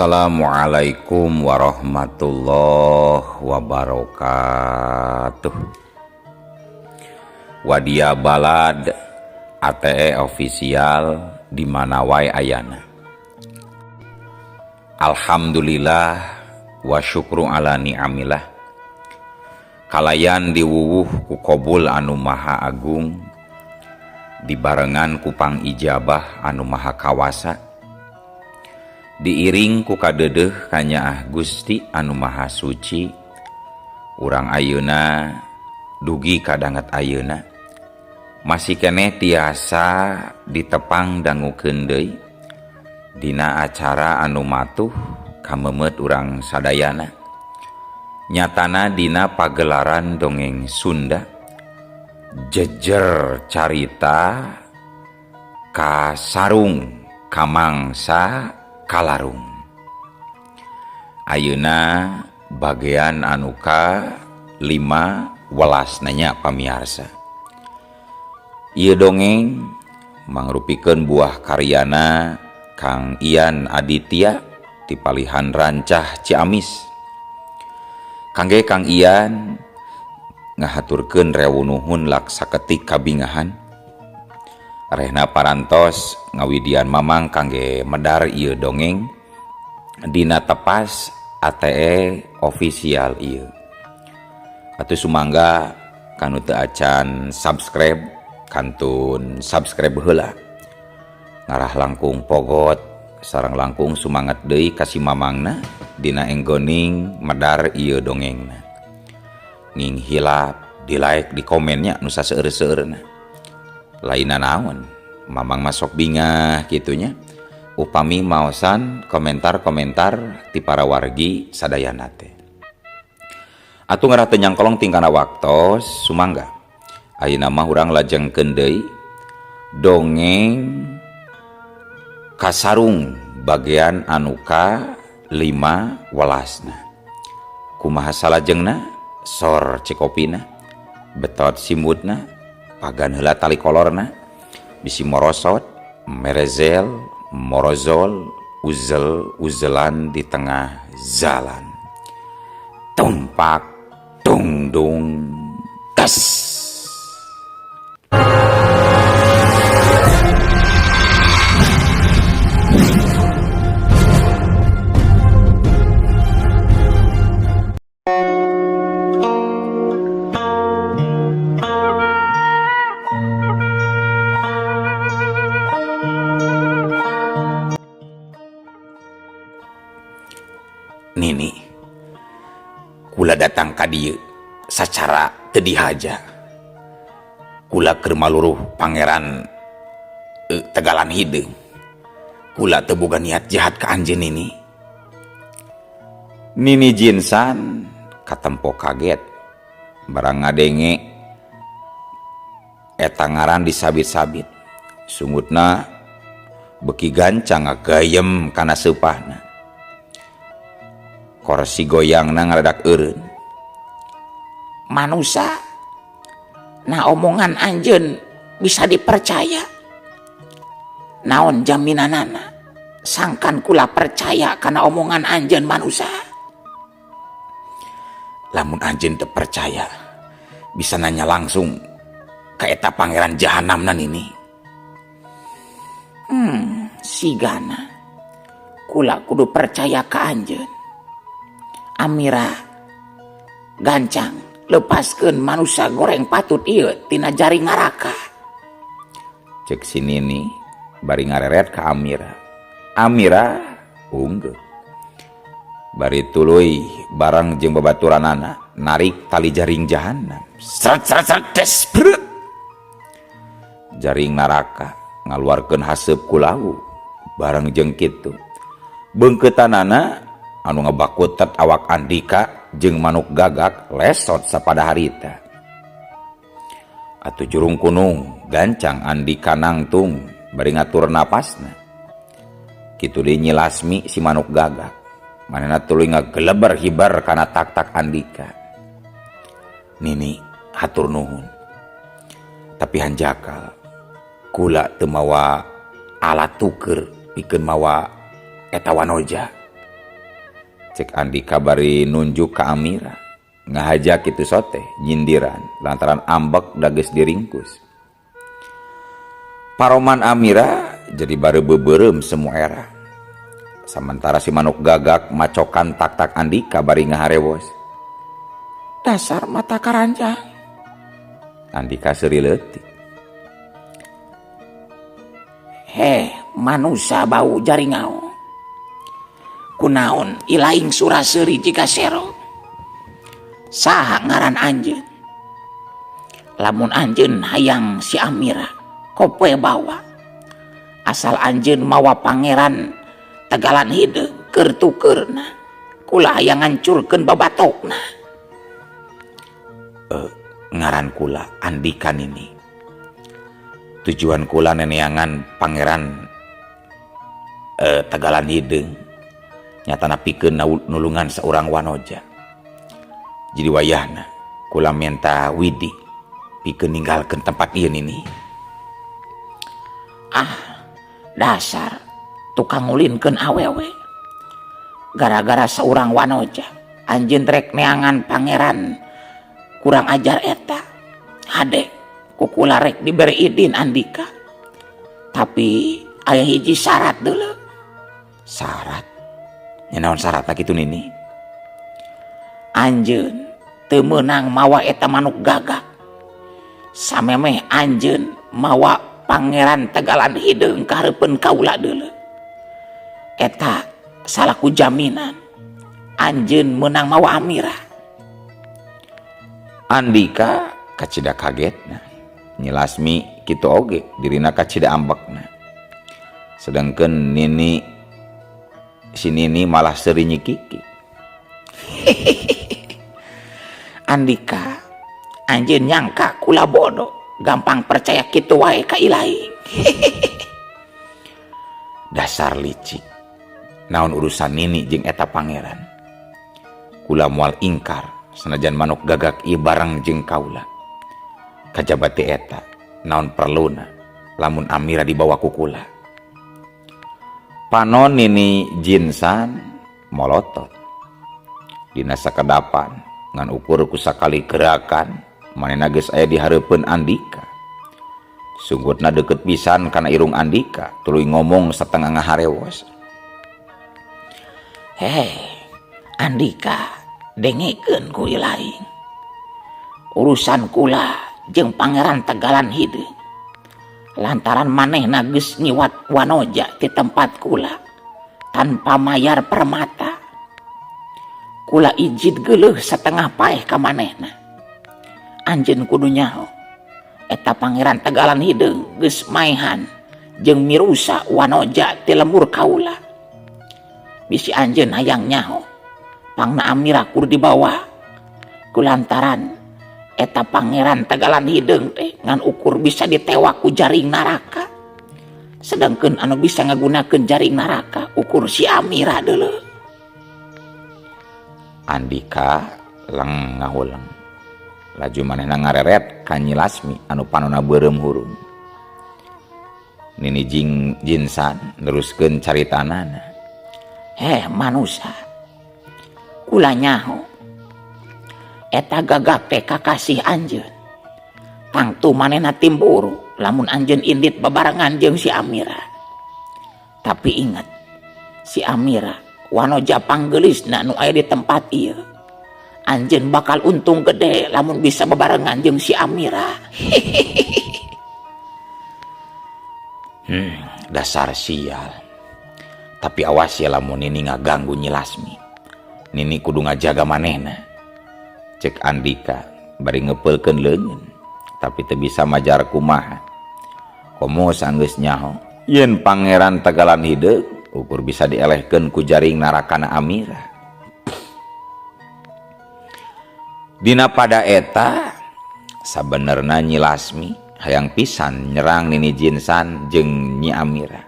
Assalamualaikum warahmatullahi wabarakatuh. Wadia Balad ATE official di mana wae ayana. Alhamdulillah wa syukru ala ni'amillah. Kalayan diwuwuh ku kobul anu maha agung, dibarengan ku pangijabah anu maha kawasa, diiring ku kadedeh kanyaah Gusti anu maha suci. Urang ayeuna dugi kadanget ayeuna masih keneh tiasa ditepang dangukeun deui dina acara anu matuh kamemet urang sadayana, nyatana dina pagelaran dongeng Sunda jejer carita kasarung kamangsa kalarung. Ayeuna bagian anu ka 15 nanya pamiarsa. Ieu dongeng mangrupikeun buah karyana Kang Ian Aditya ti Palihan Rancah Ciamis. Kangge Kang Ian ngahaturkeun rewu nuhun laksaketik kabingahan. Rehna parantos ngawidian mamang kangge medar ieu dongeng dina tepas ATE official ieu. Atuh sumangga kanu teu acan subscribe kantun subscribe heula. Ngarah langkung pogot sareng langkung sumangat deui ka si mamangna dina enggoning medar ieu dongengna. Nging hilap di like di komennya nu saseueur-seueurna. Lainna naon mamang masuk bingah gitunya upami maosan komentar-komentar ti para wargi sadayana teh. Atuh ngarah teu nyangkolong tingkana waktos sumangga ayeuna mah urang lajengkeun deui dongeng kasarung bagian anu ka 15-na. Kumaha salajengna sor cikopina betot simutna pagan heula tali kolorna bisi morosot merezel morozol uzel uzelan di tengah jalan tumpak tungdung tas. Nini, kula datang ka dieu sacara teu dihaja. Kula keur maluruh pangeran Tegalan Hideung. Kula teu boga niat jahat ka anjeun nini. Nini Jinsan katempo kaget barang ngadenge eta ngaran disabit-sabit. Sungutna beki gancang ngagayem kana seupahna. Korsi goyangna ngaradak eureun. Manusa, nah omongan anjeun bisa dipercaya. Naon jaminanana? Sangkan kula percaya kana omongan anjeun manusa. Lamun anjeun teu percaya, bisa nanya langsung ka eta pangeran jahanamna nini. Sigana. Kula kudu percaya ka anjeun. Amira gancang lepaskeun manusa goreng patut ieu tina jaring neraka. Cek si Nini bari ngareret ka Amira. Amira unggeuh. Bari tuluy bareng jeung babaturanana narik tali jaring jahanam. Sret sret sret des brut. Jaring neraka ngaluarkeun haseup ku lawu bareng jeung kitu. Beungkeutanana anu ngabakutet awak Andika jeung manuk gagak lesot sapada harita. Atuh jurung kunung gancang Andika nangtung bari ngatur napasna. Kitu deui Nyi Lasmi si manuk gagak. Manehna tuluy ngageleber hibar kana tak-tak Andika. Nini hatur nuhun. Tapi hanjakal kula teu mawa alat tuker pikeun mawa eta wanoja. Cek Andika bari nunjuk ka Amira. Ngahaja kitu sote nyindiran lantaran ambek da geus diringkus. Paroman Amira jadi bare beubeurem semu era. Samentara si manuk gagak macokan tak-tak Andika bari ngaharewos. Dasar mata karanjang. Andika seuri leutik. Heh, manusa bau jaringau. Kunaon ilaing sura seuri jiga sero. Saha ngaran anjeun? Lamun anjeun hayang si Amira, kopoe bawa. Asal anjeun mawa pangeran Tegalan Hideung keur tukeurna. Kula hayang ngancurkeun babatokna. Ngaran kula Andika Nini. Tujuan kula neneangan pangeran Tegalan Hideung nyatana pikeun nulungan saurang wanoja. Jadi wayahna kula minta widi pikeun ninggalkeun tempat ieu Nini. Ah, dasar tukang ngulinkeun awewe. Gara-gara saurang wanoja anjeun rek neangan pangeran kurang ajar eta. Hade ku kula rek diberi idin Andika. Tapi aya hiji syarat deuleu. Syarat? Nya naon syaratna kitu Nini? Anjeun teu meunang mawa eta manuk gagak. Samemeh anjeun mawa pangeran Tegalan Hideung ka hareupeun kaula deuleu. Eta salaku jaminan anjeun meunang mawa Amira. Andika kacida kagetna. Nyi Lasmi kitu oge dirina kacida ambekna. Sedangkeun Nini si Nini malah seuri nyikiki. Andika anjeun nyangka kula bodoh gampang percaya kitu wae ka ilahi. Dasar licik. Naon urusan Nini jeung eta pangeran. Kula moal ingkar sanajan manuk gagak ieu bareng jeung kaula. Kajaba ti eta naon perluna lamun Amira dibawa ku kula. Panon Nini Jinsan molotot. Dina sakedapan ngan ukur ku sakali gerakan manehna geus aya di hareupeun Andika. Sunggutna deukeut pisan kana irung Andika tuluy ngomong satengah ngaharewos. Heh, Andika dengekeun ku ilaing. Urusan kula jeung Pangeran Tegalan Hideung. Lantaran manehna geus ngiwat wanoja ti tempat kula tanpa mayar permata. Kula ijid geuleuh satengah paeh ka manehna. Anjeun kudu nyaho eta Pangeran Tegalan Hideung geus maehan jeung mirusa wanoja ti lembur kaula. Bisi anjeun hayang nyaho pangna Amira kudu dibawa kulantaran eta Pangeran Tegalan Hideung teh ngan ukur bisa ditewak ku jaring naraka. Sedangkeun anu bisa ngagunakeun jaring naraka ukur si Amira deuleu. Andika leng ngahuleng. Laju manehna ngareret ka Nyi Lasmi anu panona beureum hurung. Nini Jinsan neruskeun caritanana. Heh manusa, kula nyaho eta gagak teh kakasih anjeun. Tangtu manehna timburu lamun anjeun indit babarengan jeung si Amira. Tapi ingat, si Amira wanoja panggelisna nu aya di tempat ieu. Anjeun bakal untung gede lamun bisa babarengan jeung si Amira. Dasar sial. Tapi awas ya lamun Nini ngaganggu Nyi Lasmi. Nini kudu ngajaga manehna. Cek Andika bari ngepeulkeun leungeun, tapi teu bisa majar kumaha. Komo sanggeus nyaho yen Pangeran Tegalan Hideung ukur bisa dielehkeun ku jaring narakana Amira. Dina pada eta sabenerna Nyi Lasmi hayang pisan nyerang Nini Jinsan jeung Nyi Amira.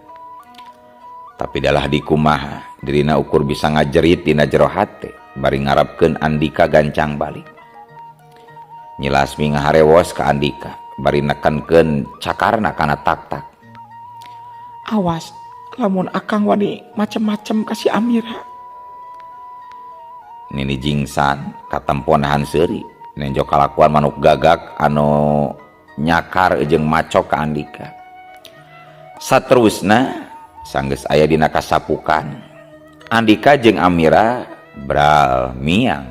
Tapi dalah dikumaha dirina ukur bisa ngajerit dina jero hate bari ngarepkeun Andika gancang balik. Nyi Lasmi ngaharewos ka Andika bari nekenkeun cakarna kana tak-tak. Awas lamun akang wani macem-macem ka si Amira. Nini Jingsan katempo nahan seuri nenjo kalakuan manuk gagak anu nyakar jeung macok ka Andika. Saterusna sanggeus aya dina kasapukan, Andika jeung Amira bral miang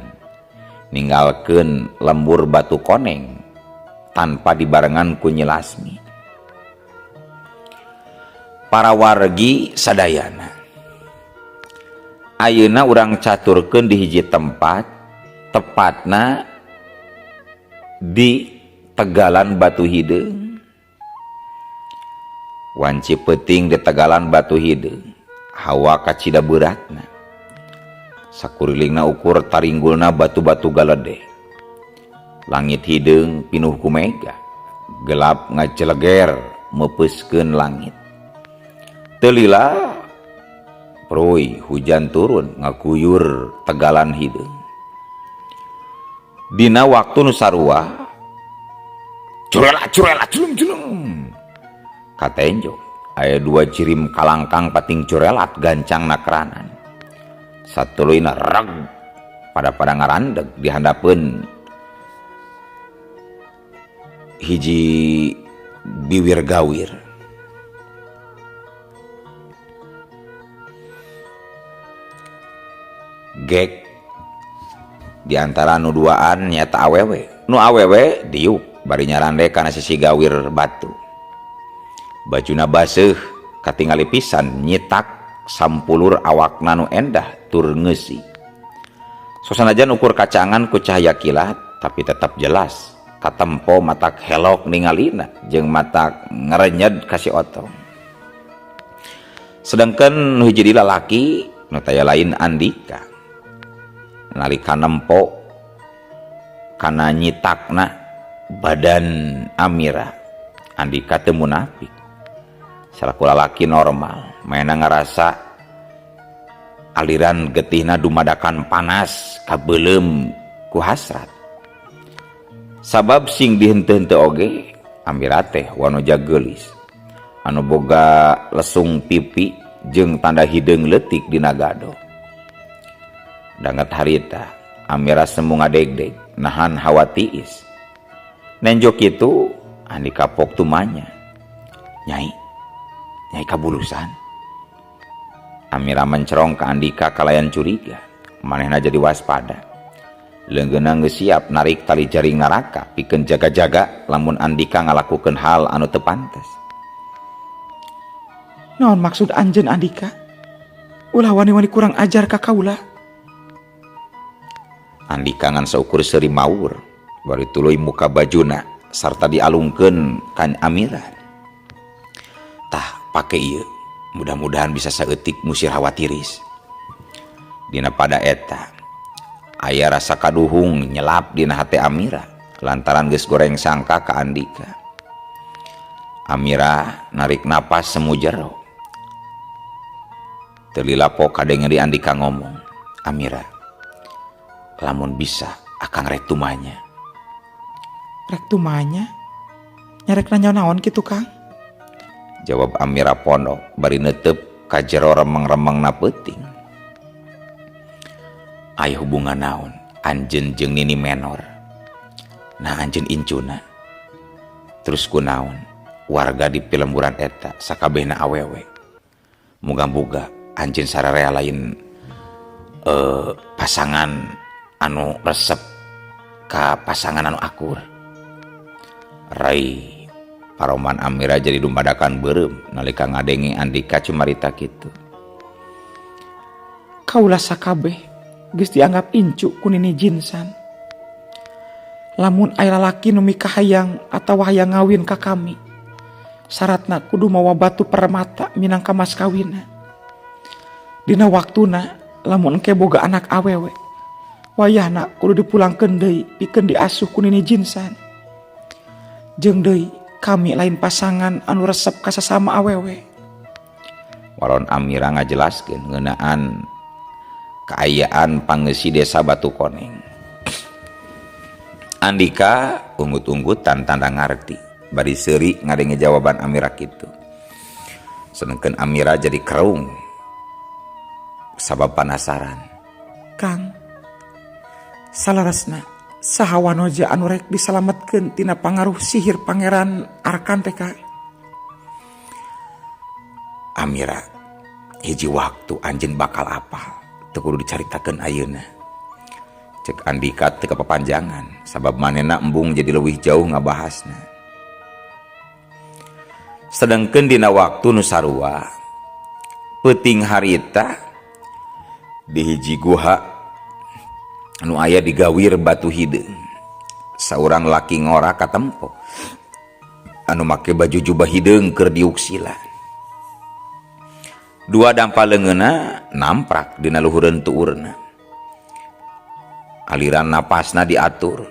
ninggalkeun lembur Batu Koneng tanpa dibarengan ku Nyi Lasmi. Para wargi sadayana, ayeuna urang caturkeun di hiji tempat, tepatna di Tegalan Batu Hideung. Wanci peuting di Tegalan Batu Hideung, hawa kacida beuratna. Sakurilingna ukur taringgulna batu-batu galedeh. Langit hideung pinuh ku mega, gelap ngajeleger meupeuskeun langit. Teu lila Proy hujan turun ngaguyur Tegalan Hideung. Dina waktu nu sarua curela curela culum culum katenjo aya dua jirim kalangkang pating curelat gancang nakranan. Satuluyna reg pada-pada ngarandeg dihandapeun hiji biwir gawir. Gek di antara nu duaan nyata awewe, nu awewe diuk bari nyarande kana sisi gawir batu. Bajuna baseuh katingali pisan nyitak sampulur awakna nu endah tur ngeusi. Sosanajan ukur kacangan ku cahaya kilat tapi tetap jelas katempo matak helok ningalina jeung matak ngerenyed ka si Otong. Sedangkan nu hiji lalaki nu taya lain Andika. Nalika nempo kana nyitakna badan Amira, Andika teu munafik. Salaku lalaki normal, maena ngarasa aliran getihna dumadakan panas kabeuleum ku hasrat. Sabab sing dihenteu-henteu oge Amira teh wanoja geulis anu boga lesung pipi jeung tanda hideung leutik dina gado. Danget harita Amira semu ngadegdeg nahan hawa tiis. Nenjo kitu Andika pok tumanya. Nyai, nyai kabulusan. Amira mencerong ke Andika kalayan curiga. Manehna jadi waspada. Leungeunna geus siap narik tali jaring neraka pikeun jaga-jaga lamun Andika ngalakukeun hal anu teu pantes. Naon maksud anjeun Andika? Ulah wani-wani kurang ajar ka kaula. Andika ngan saukur seuri maur, bari tuluy muka bajuna sarta dialungkeun ka Amira. Tah pake ieu, mudah-mudahan bisa saeutik musir hawa tiris. Dina pada eta aya rasa kaduhung nyelap dina hate Amira lantaran geus goreng sangka ka Andika. Amira narik napas semu jero. Teu lila pok kadenge di Andika ngomong, Amira, lamun bisa akang rek tumanya. Rek tumanya? Nyarek nanya naon kitu Kang? Jawab Amira pondok bari neuteup ka jero remeng-remengna peuting. Aya hubungan naon anjeun jeung Nini Menor? Nah anjeun incuna. Terus kunaon warga di pilemburan eta sakabehna awewe. Muga-muga anjeun sararea lain pasangan anu resep ka pasangan anu akur. Rai paroman Amira jadi dumadakan beureum nalika ngadenge Andika cumarita kitu. Kaula sakabeh geus dianggap incu ku Nini Jinsan. Lamun aya lalaki nu mikahayang atawa hayang ngawin ka kami, syaratna kudu mawa batu permata minangka mas kawinna. Dina waktuna lamun engke boga anak awewe, wayahna kudu dipulangkeun deui pikeun diasuh ku Nini Jinsan. Jeung deui kami lain pasangan anu resep ka sasama awewe. Waron Amira ngajelaskeun ngeunaan kaayaan pangeusi desa Batu Koneng. Andika unggut-unggutan tanda ngarti bari seuri ngadenge jawaban Amira kitu. Sedengkeun Amira jadi kerung sabab panasaran. Kang, Salaresna saha wanoja anu rek disalametkeun tina pangaruh sihir Pangeran Arkan teh Kang? Amira, hiji waktu anjeun bakal apal, teu kudu dicaritakeun ayeuna. Cek Andika teu kapapanjangan sabab manehna embung jadi leuwih jauh ngabahasna. Sedengkeun dina waktu nu sarua, peuting harita di hiji guha anu aya di gawir Batu Hideung. Saurang laki ngora katempo anu make baju jubah hideung keur diuksila. Dua dampa leungeunna namprak dina luhureun tuurna. Aliran napasna diatur,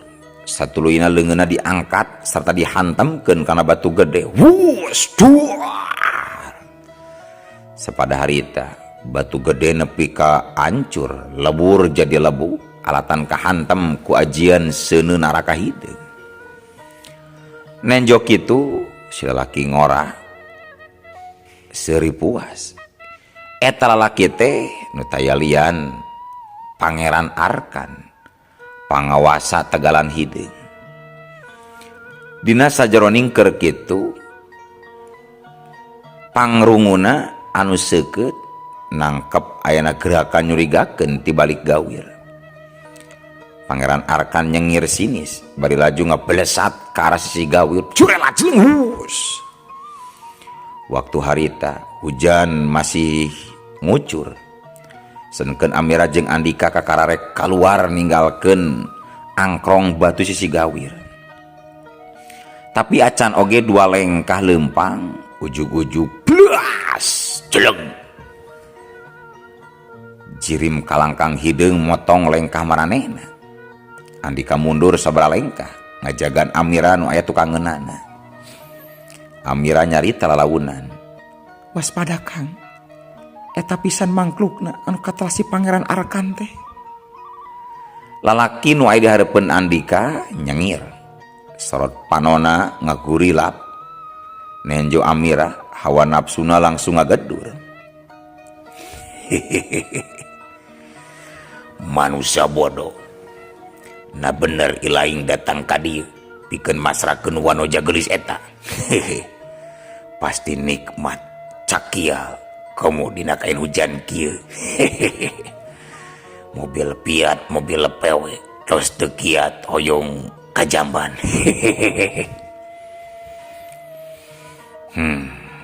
satuluyna leungeunna diangkat serta dihantemkeun kana batu gede. Wus, duar. Sapada harita batu gede nepi ka ancur, lebur jadi lebu, alatan kahantem ku ajian seuneu naraka hideung. Nenjo kitu si lalaki ngora seuri puas. Eta lalaki teh nu taya lian Pangeran Arkan, pangawasa Tegalan Hideung. Dina sajeroning keur kitu pangrunguna anu seukeut nangkep ayana gerakan nyurigakeun ti balik gawir. Pangeran Arkan nyengir sinis bari laju ngeblesat ka arah sisi gawir. Curela jelunghus. Waktu harita hujan masih ngucur. Senkeun Amira jeung Andika kakararek kaluar ninggalkeun angkrong batu sisi gawir. Tapi acan oge dua lengkah lempang, ujug-ujug blas jeleng. Jirim kalangkang hideung motong lengkah maranehna. Andika mundur sabaraha lengkah ngajagan Amira nu aya tukangeunana. Amira nyarita lalaunan. Waspada Kang, eta pisan mangklukna anu katelah si Pangeran Arkan teh. Lalaki nu aya di hareupeun Andika nyengir. Sorot panona ngagurilap. Nenjo Amira hawa nafsuna langsung ngagedur. Hehehe. Manusia bodoh. Nah bener ilaing datang ka dieu pikeun masrakeun wanoja geulis eta. Hehehe. Pasti nikmat cakial komo dina kain hujan kieu. Hehehe. Mobil Fiat, mobil PW, tos teu kiat hoyong kajamban. Hehehe.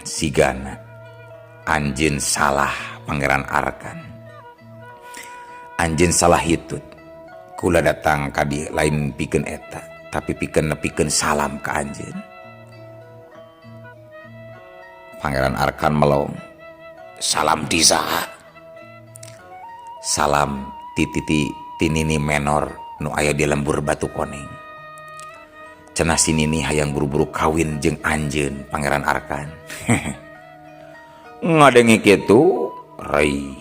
Sigana anjeun salah Pangeran Arkan. Anjeun salah hitut. Kula datang ka dieu lain pikeun eta, tapi pikeun nepikeun salam ka anjeun. Pangeran Arkan melong. Salam ti saha? Salam ti titi tinini menor nu aya di lembur Batu Koneng. Cenah si Nini hayang buru-buru kawin jeung anjeun Pangeran Arkan. Ngadenge kitu, rei.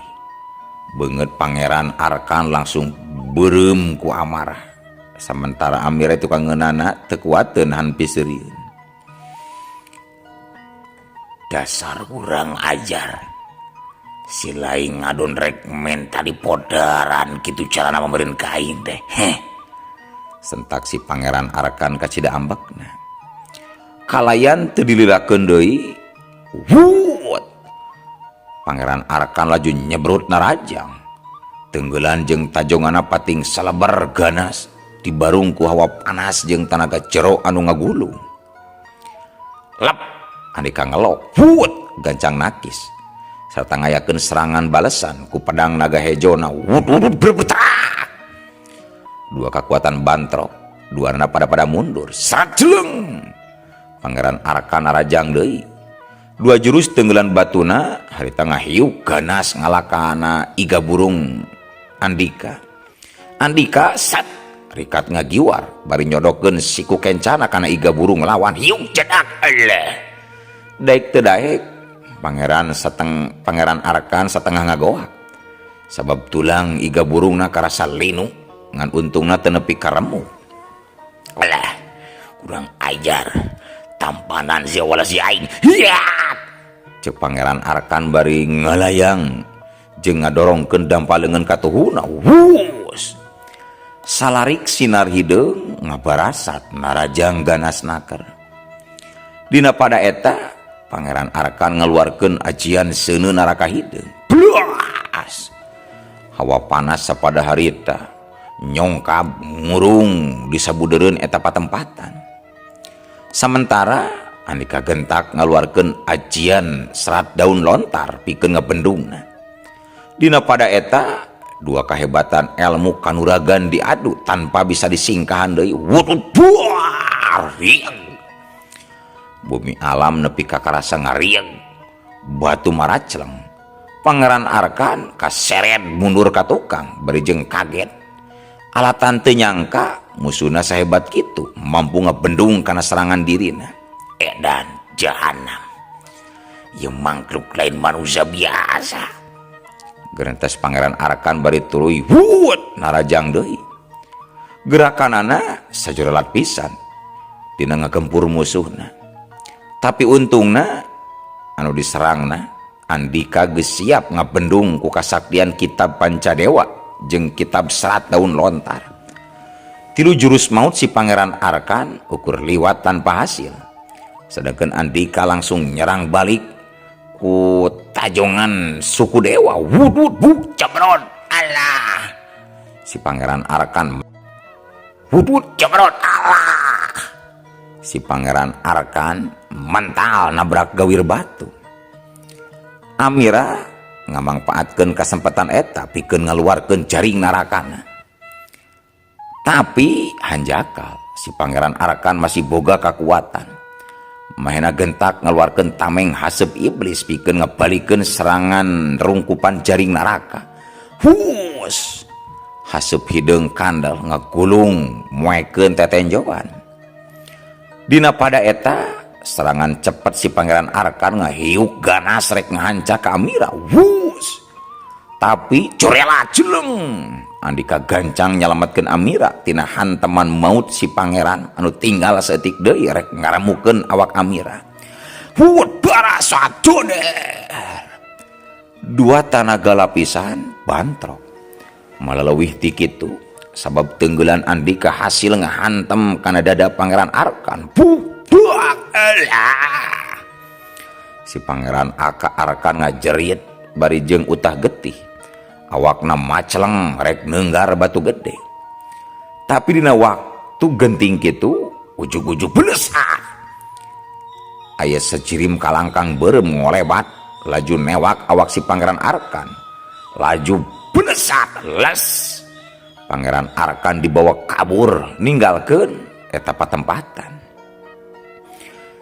Beungeut Pangeran Arkan langsung beureum ku amarah. Sementara Amira itu kangeunana teu kuateun nahan piseurieun. Dasar kurang ajar. Si laing ngadon rek menta di podaran kitu carana pameureun ka aing teh. Heh. Sentak si Pangeran Arkan kacida ambekna. Kalayan teu dilirakeun deui. Wut. Pangeran Arkan laju nyebrut narajang. Tenggelan jeung tajongana pating salebar ganas dibarung ku hawa panas jeung tanaga jero anu ngagulung. Lep, Andika ngelok, wut, gancang nakis. Serta ngayakeun serangan balesan ku pedang naga hejona. Wut, wut, wut, berbetak. Dua kekuatan bantrok, dua rana pada-pada mundur. Sajeleng. Pangeran Arkan narajang deui. Dua jurus tenggelan batuna harita ngahiuk ganas ngalakana iga burung Andika. Andika sat rikat ngagiwar bari nyodokeun siku kencana kana iga burung lawan hiuk jedak eleh. Daek teu daek Pangeran Arkan satengah ngagoak. Sabab tulang iga burungna karasa linu ngan untungna teu nepi ka remu. Alah, kurang ajar. Tampanan sia wala si aing. Hiat! Cek Pangeran Arkan bari ngalayang jeung ngadorongkeun dampa leungeun ka tuhuna. Wus! Salarik sinar hideung ngabarasat narajang ganas naker. Dina pada eta Pangeran Arkan ngaluarkeun ajian seuneu naraka hideung. Bluas! Hawa panas sapada harita nyongkab ngurung di sabudereun eta patempatan. Samentara Andika Gentak ngaluarkeun ajian serat daun lontar pikeun ngebendungna. Dina pada eta dua kahebatan ilmu kanuragan diadu tanpa bisa disingkahan deui. Wutut buar rieng. Bumi alam nepi ka karasa ngarieng. Batu maracleng. Pangeran Arkan kaseret mundur ka tukang bari jeung kaget. Alatan teu nyangka musuhna sahebat kitu mampu ngebendung kana serangan dirina. Edan jahanam. Ieu mangkluk lain manusia biasa. Gerentes Pangeran Arkan bari tuluy wut narajang deui. Gerakanana sajorelat pisan dina ngagempur musuhna. Tapi untungna anu diserangna Andika geus siap ngabendung ku kasaktian kitab Pancadewa jeung kitab Serat Daun Lontar. Tilu jurus maut si Pangeran Arkan ukur liwat tanpa hasil. Sedangkan Andika langsung nyerang balik ku tajongan suku dewa. Wudud buk cebrot Allah. Si Pangeran Arkan wudud cebrot Allah. Si Pangeran Arkan mental nabrak gawir batu. Amira ngamangpaatkeun kasempatan eta pikeun ngaluarkeun jaring narakana. Tapi hanjakal si Pangeran Arkan masih boga kakuatan. Mahena Gentak ngaluarkeun tameng haseup iblis pikeun ngabalikeun serangan rungkupan jaring naraka. Hus! Haseup hideung kandel ngagulung moekeun tetenjoan. Dina pada eta serangan cepet si Pangeran Arkan ngahiuk ganas rek ngahanca ka Amira. Wus! Tapi curela jeleng. Andika gancang nyalametkeun Amira tina hanteman maut si pangeran anu tinggal saeutik deui rek ngaremukeun awak Amira. Wut barasa joder. Dua tanaga lapisan bantrok. Malah leuwih ti kitu sabab tenggelan Andika hasil ngahantem kana dada Pangeran Arkan. Buak elah. Si Pangeran Aka Arkan ngajerit bari jeung utah getih. Awakna maceleng rek neunggar batu gede. Tapi dina waktu genting kitu ujug-ujug belesat. Aya secirim kalangkang beureum ngolebat laju newak awak si Pangeran Arkan. Laju belesat les. Pangeran Arkan dibawa kabur ninggalkeun eta patempatan.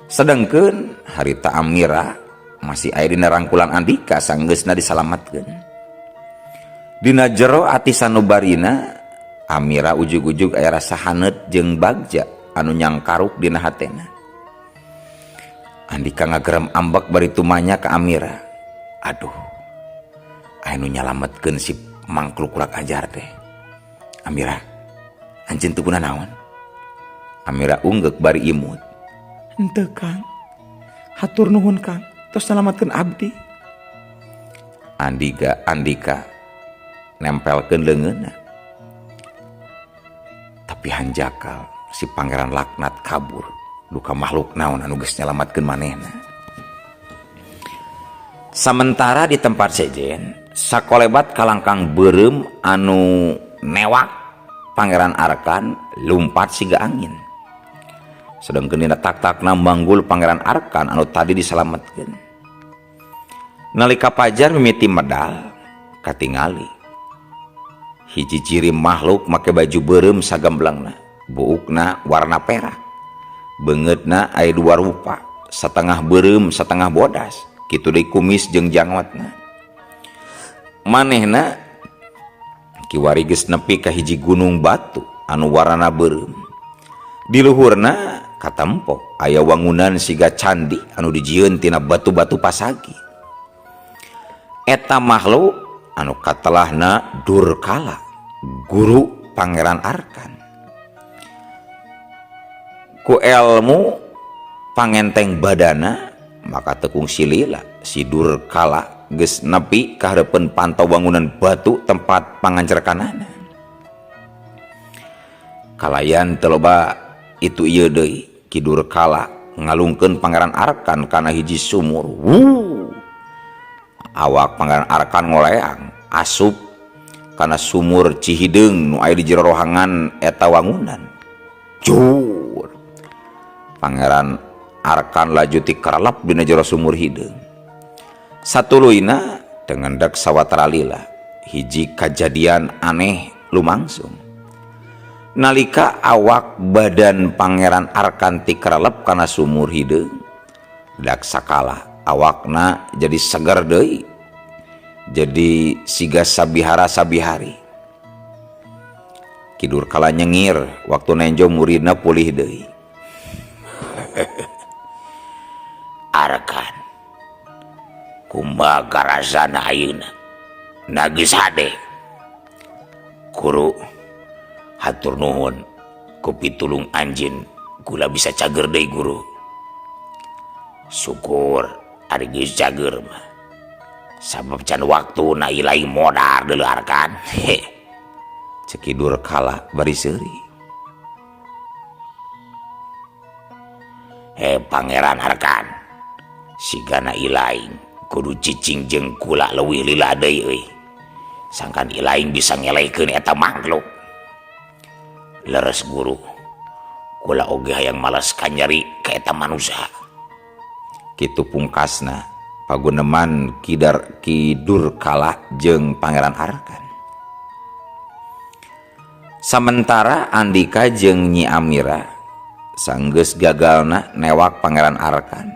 Sedangkeun harita Amira masih aya dina rangkulan Andika sanggeusna disalamatkeun. Dina jero ati sanubarina Amira ujug-ujug aya rasa haneut jeung bagja anu nyangkaruk dina hatena. Andika ngagerem ambek bari tumanya ka Amira. Aduh, aya nu nyalametkeun si mangkluk kurang ajar teh. Amira, anjeun teu naon? Amira unggeuk bari imut. Henteu Kang. Hatur nuhun Kang, tos nyalametkeun abdi. Andika nempelkeun leungeunna. Tapi hanjakal si Pangeran Laknat kabur. Duka makhluk naon anu geus nyalametkeun manehna. Samentara di tempat sejen, sakolebat kalangkang beureum anu newak Pangeran Arkan lumpat siga angin. Sedangkeun dina tak-takna manggul Pangeran Arkan anu tadi disalametkeun. Nalika pajar mimiti medal katingali hiji ciri makhluk make baju beureum sagamblangna, buukna warna perak. Beungeutna aya dua rupa, setengah beureum setengah bodas, kitu deui kumis jeung jangotna. Manehna kiwari geus nepi ka hiji gunung batu anu warnana beureum. Di luhurna katempo aya wangunan siga candi anu dijieun tina batu-batu pasagi. Eta makhluk anu katelahna Durkala, guru Pangeran Arkan. Ku elmu pangenteng badana maka tekung silila si Durkala geus nepi ka hareupeun pantau bangunan batu tempat pangancerkanana. Kalayan teu loba itu ieu deui Ki Durkala ngalungkeun Pangeran Arkan kana hiji sumur. Wuh. Awak Pangeran Arkan ngoleang asup kana sumur Cihideung nu aya di jero rohangan eta wangunan. Jur. Pangeran Arkan laju tikerlep dina jero sumur hideung. Satuluyna teu ngendek sawatara lila hiji kajadian aneh lumangsung. Nalika awak badan Pangeran Arkan tikerlep kana sumur hideung, dak sakala awakna jadi seger deui, jadi siga sabihara sabihari. Ki Durkala nyengir waktu nenjo muridna pulih deui. Arkan, kumaha karasana ayeuna? Na geus hade. Guru, hatur nuhun ku pitulung anjeun kula bisa cager deui guru. Syukur ari geus cager mah. Sabab can waktuna ilaing modar deuleu Arkan. Heh. Cek Ki Durkala bari seuri. He Pangeran Arkan, sigana ilaing kudu cicing jeung kula leuwih lila deui euy. Sangkan ilaing bisa ngelehkeun eta makhluk. Leres guru, kula oge hayang malas kanyeri ka eta manusia. Kitu pungkasna paguneman Ki Durkala jeung Pangeran Arkan. Samentara Andika jeung Nyi Amira sanggeus gagalna newak Pangeran Arkan.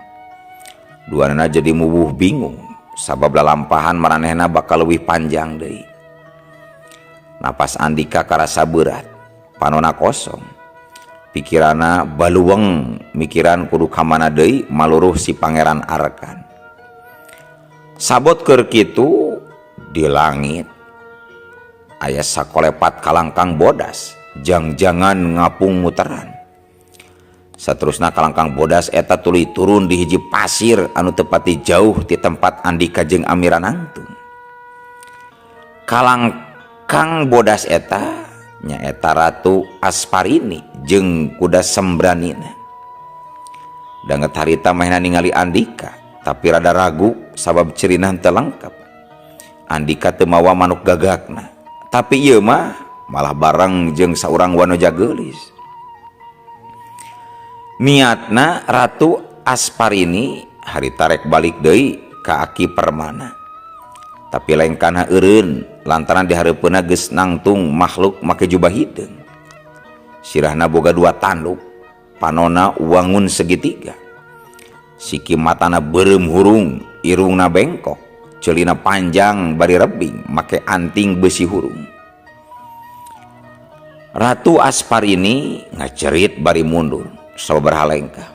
Duanana jadi mubuh bingung sabab lalampahan maranehna bakal leuwih panjang deui. Napas Andika karasa berat, panona kosong. Pikirana baluweng mikiran kudu ka mana deui maluruh si Pangeran Arkan. Sabot keur kitu di langit aya sakolepat kalangkang bodas, jang-jangan ngapung muteran. Saterusna kalangkang bodas eta tuluy turun di hiji pasir anu tepati jauh ti tempat Andika jeung Amira nangtung. Kalangkang bodas eta nyaeta Ratu Asparini jeung kuda Sembranina. Danget harita mahna ningali Andika, tapi rada ragu sabab cirina teu lengkap. Andika teu mawa manuk gagakna, tapi ieu mah malah bareng jeung saurang wanoja geulis. Niatna Ratu Asparini harita rek balik deui ka Aki Permana. Tapi lengkana eureun lantaran dihareupeunna geus nangtung makhluk make jubah hideung. Sirahna boga dua tanduk, panona wangun segitiga. Siki matana beureum hurung, irungna bengkok, ceulina panjang bari rebing make anting besi hurung. Ratu Asparini ngacerit bari mundur sabab berhalengkah.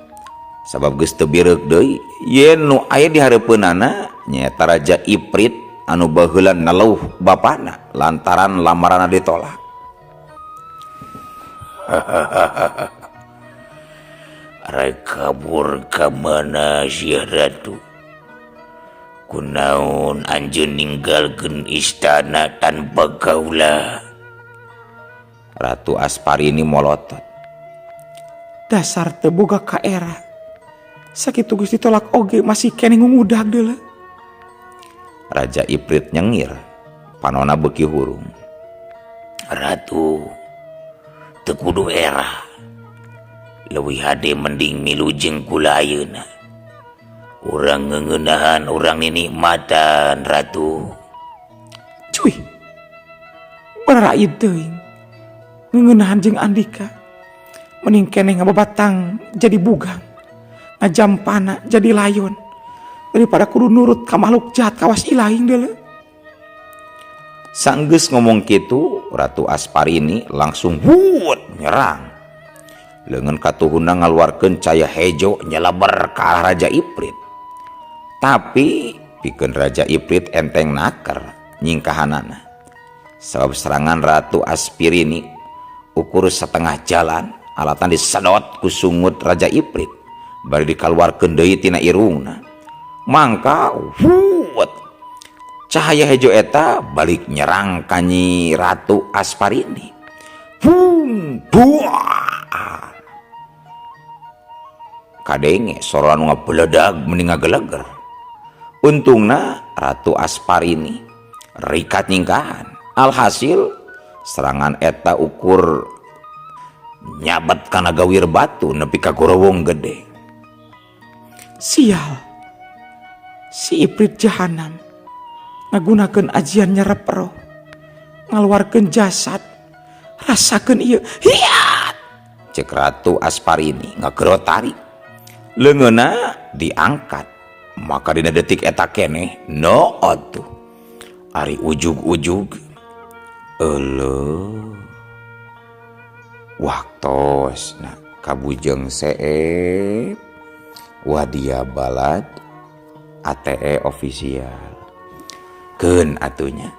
Sabab geus teu bireuk deui yen nu aya di hareupeunana nyaeta Raja Iprit anu baheula neluh bapana lantaran lamaranna ditolak. Rek kabur ka mana sia ratu? Kunaon anjeun ninggalkeun istana tanpa kaula? Ratu Asparini molotot. Dasar teu boga kaera. Sakitu geus ditolak oge masih keneh ngudag deuleu. Raja Iprit nyengir, panona beuki hurung. Ratu, teu kudu era. Leuwih hade mending milu jeung kula ayeuna. Urang ngeungeunahan urang ninikmatan, Ratu. Cuy, baraid teuing. Ngeungeunahan jeung Andika. Mending keneh ngababatang jadi bugang, ngajampana jadi layon, daripada kudu nurut ka makhluk jahat kawas ilaing deuleu. Sanggeus ngomong kitu, Ratu Asparini langsung huut nyerang. Leungeun katuhunna ngaluarkeun caya hejo nyeleber ka arah Raja Iprit. Tapi pikeun Raja Iprit enteng naker nyingkahanana. Sabab serangan Ratu Aspirini ukur setengah jalan, alatan disedot ku sungut Raja Iprit, bari dikaluarkeun deui tina irungna. Mangka huut cahaya hejo eta balik nyerang ka Nyi Ratu Asparini. Hung Buah. Kadenge sora nu ngabeledag meni ngageleger. Untungna Ratu Asparini rikat nyingkahan. Alhasil serangan eta ukur nyabet kana gawir batu nepi ka gorowong gede. Sial. Si Iprit jahanam ngagunakeun ajian nyerep roh, ngaluarkeun jasad. Rasakeun ieu. Hiat! Cek Ratu Asparini ngagerotari. Leungeunna diangkat. Maka dina detik eta keneh no atuh. Ari ujug-ujug euleuh. Waktosna kabujeng seep Wadia Balad ATE official. Keun atunya.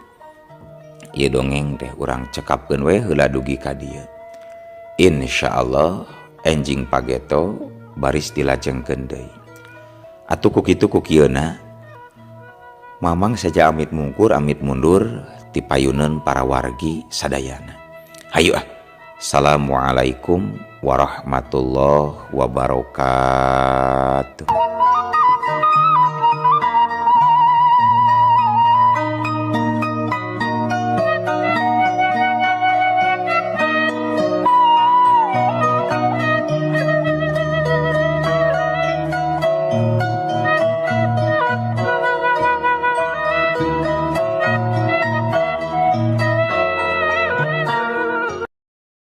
Ieu dongeng teh urang cekapkeun we heula dugi ka dieu. Insyaallah enjing pageto baris dilajengkeun deui. Atuh ku kitu ku kieuna Mamang saja amit mungkur amit mundur ti payuneun para wargi sadayana. Hayu ah. Assalamualaikum warahmatullahi wabarakatuh.